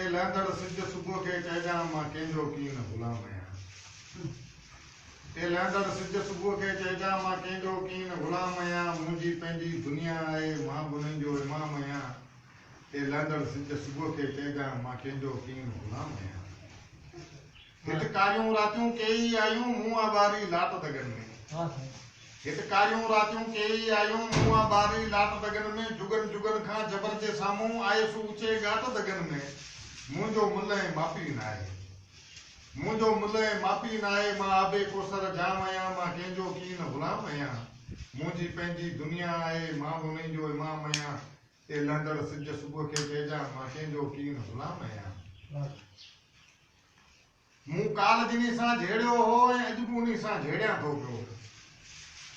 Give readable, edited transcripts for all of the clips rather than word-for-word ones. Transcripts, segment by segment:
اي لهندڙ سج صبح کي چئجان مان ڪنهن جو ڪين غلام آهيان. اي لهندڙ سج صبح کي چئجان مان ڪنهن جو ڪين غلام آهيان. منهنجي پنهنجي دنيا آهي مان به انهن جو امام آهيان. اي لهندڙ سج صبح کي چئجان مان ڪنهن جو ڪين غلام آهيان. هت ڪاريون راتيون ڪيئي آيون مون آ ٻاري لاٽ دڳن ۾. هت ڪاريون راتيون ڪيئي آيون مون آ ٻاري لاٽ دڳن ۾. جڳن جڳن کان جبر جي سامهون آيس اوچي ڳاٽ دڳن ۾. منهنجو ملهه ۽ ماپي ناهي. منهنجو ملهه ۽ ماپي ناهي مان آب ڪوثر جام آهيان مان ڪنهن جو ڪين غلام آهيان. منهنجي پنهنجي دنيا آهي مان به انهي جو امام آهيان. اي لهندڙ سج صبح کي چئجان مان ڪنهن جو ڪين غلام آهيان. مون ڪالهه جنھين سان جهيڙيو هو ۽ اڄ به انھي سان جهيڙيان ٿو پيو.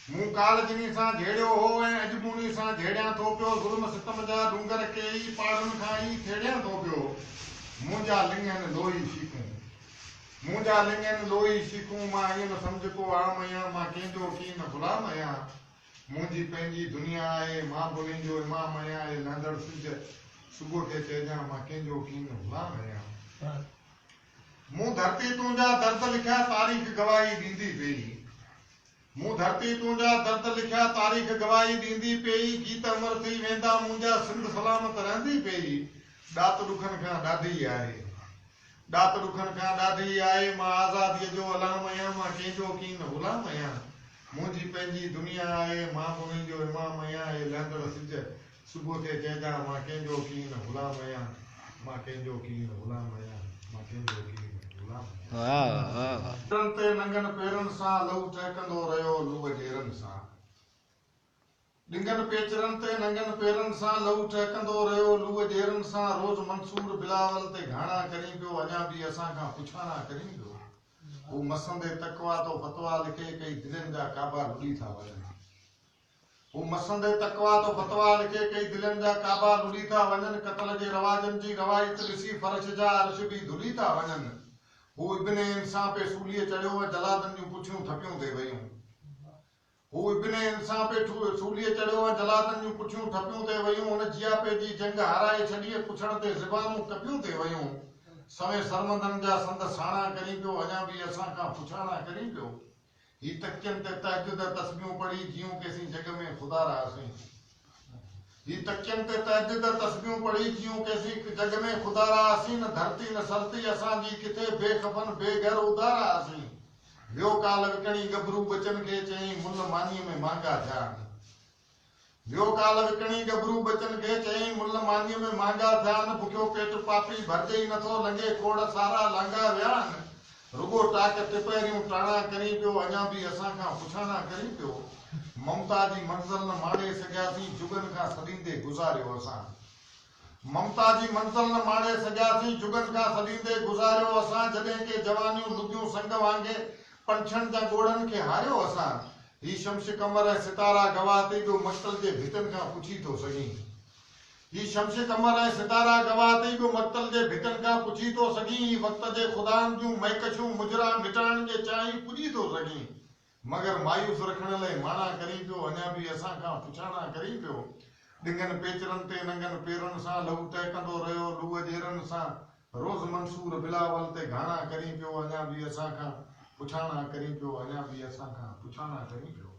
مون ڪالهه جنھين سان جهيڙيو هو ۽ اڄ به انھي سان جهيڙيان ٿو پيو. ظلم ستم جا ڏونگر ڪيئي پاڙن کان ئي ٿيڙيان ٿو پيو. منهنجا لڱ آهن لوهي شيخون. منهنجا لڱ آهن لوهي شيخون. مان ائين نه سمجهه ڪو عام آهيان. مان ڪنهن جو ڪين غلام آهيان. منهنجي پنهنجي دنيا آهي. مان به انهي جو امام آهيان. اي لهندڙ سج صبح کي چئجان مان ڪنهن جو ڪين غلام آهيان. مون ڌرتي تنهنجا درد لکيا تاريخ گواهي ڏيندي پيئي. مون ڌرتي تنهنجا درد لکيا تاريخ گواهي ڏيندي پيئي. گيت امر ٿي ويندا منهنجا سنڌ سلامت رهندي پيئي. ڏات ڏکن کان ڏاڍي آهي. ڏات ڏکن کان ڏاڍي آهي. مان آزاديء جو علام آهيان مان ڪنهن جو ڪين غلام آهيان. منهنجي پنهنجي دنيا آهي مان به انهي جو امام آهيان. اي لهندڙ سج صبح کي چئجان مان ڪنهن جو ڪين غلام آهيان مان ڪنهن جو ڪين غلام آهيان مان ڪنهن جو ڪين غلام آهيان. واھ واھ واھ. پيرن تي ننگن پيرن سان لهو ٽهڪندو رهيو لوء ڄيرن سان. ڏنگن پيچرن تي ننگن پيرن سان لهو ٽهڪندو رهيو لوء ڄيرن سان. روز منصور بلاول تي گهاڻا ڪرين پيو اڃا به اسان کان پڇاڻا ڪرين پيو. هو مسندي تقويٰ تو فتويٰ لکي ڪئي دلين جا ڪعبا لڏي ٿا وڃن. هو مسندي تقويٰ تو فتويٰ لکي ڪئي دلين جا ڪعبا لڏي ٿا وڃن. قتل جي رواجن جي روايت ڏسي فرش جا عرش به ڌلي ٿا وڃن. هو ابن انسان پي سوليء چڙهيو ۽ جلادن جون پٺيون ٺپيون تي ويون. هو ابن انسان پي سوليء چڙهيو ۽ جلادن جون پٺيون ٺپيون تي ويون. هن جياپي جي جنگ هارائي ڇڏي ۽ پڇڻ تي زبانون ڪپيون تي ويون. سوين سرمندن جا سنڌ ساڻا ڪرين پيو اڃا به اسان کان پڇاڻا ڪرين پيو. هي تڪين تي تهجد ۽ تسبيحون پڙهي جيئون ڪيسين جڳ ۾ خدا را اسين. هي تڪين تي تهجد ۽ تسبيحون پڙهي جيئون ڪيسين جڳ ۾ خدا را اسين. نه ڌرتي نه سرتي اسان جي ڪٿي بي ڪفن بي گهر ادارا اسين. ويو ڪالهه وڪڻي ڳڀرو ٻچن کي چيائين ملهه مانيء ۾ مهانگا ٿيا آهن. ويو ڪالهه وڪڻي ڳڀرو ٻچن کي چيائين ملهه مانيء ۾ مهانگا ٿيا آهن. بکيو پيٽ پاپي ڀرجي ئي نٿو لنگهي کوڙ سارا لانگها ويا آهن. رڳو ٽاڪ ٽپهريون ٽاڻا ڪرين پيو اڃا به اسان کان پڇاڻا ڪرين پيو. ممتا جي منزل نه ماڻي سگهياسين جڳن کان سڏيندي گذاريو اسان. ممتا جي منزل نه ماڻي سگهياسين جڳن کان سڏيندي گذاريو اسان. جڏهن ڪي جوانيون لڳيون سنگ وانگي پنڇڻ جا ڳوڙهن کي هاريو اسان. هي شمس قمر ۽ ستارا گواهه ٿي ٻيو مقتل جي ڀتين کان پڇي ٿو سگهين. هي شمس قمر ۽ ستارا گواهه ٿي ٻيو مقتل جي ڀتين کان پڇي ٿو سگهين. هي وقت جي خدائن جون مئڪشون مجرا مٽائڻ جي چاهين پڄي ٿو سگهين. مگر مايوس رکڻ لئه ماڻا ڪرين پيو اڃا به اسان کان پڇاڻا ڪرين پيو. ڏنگن پيچرن تي ننگن پيرن سان لهو ٽهڪندو رهيو لوء ڄيرن سان. روز منصور بلاول تي گهاڻا ڪرين پيو اڃا به اسان کان پڇاڻا ڪرين پيو اڃا به اسان کان پڇاڻا ڪرين پيو.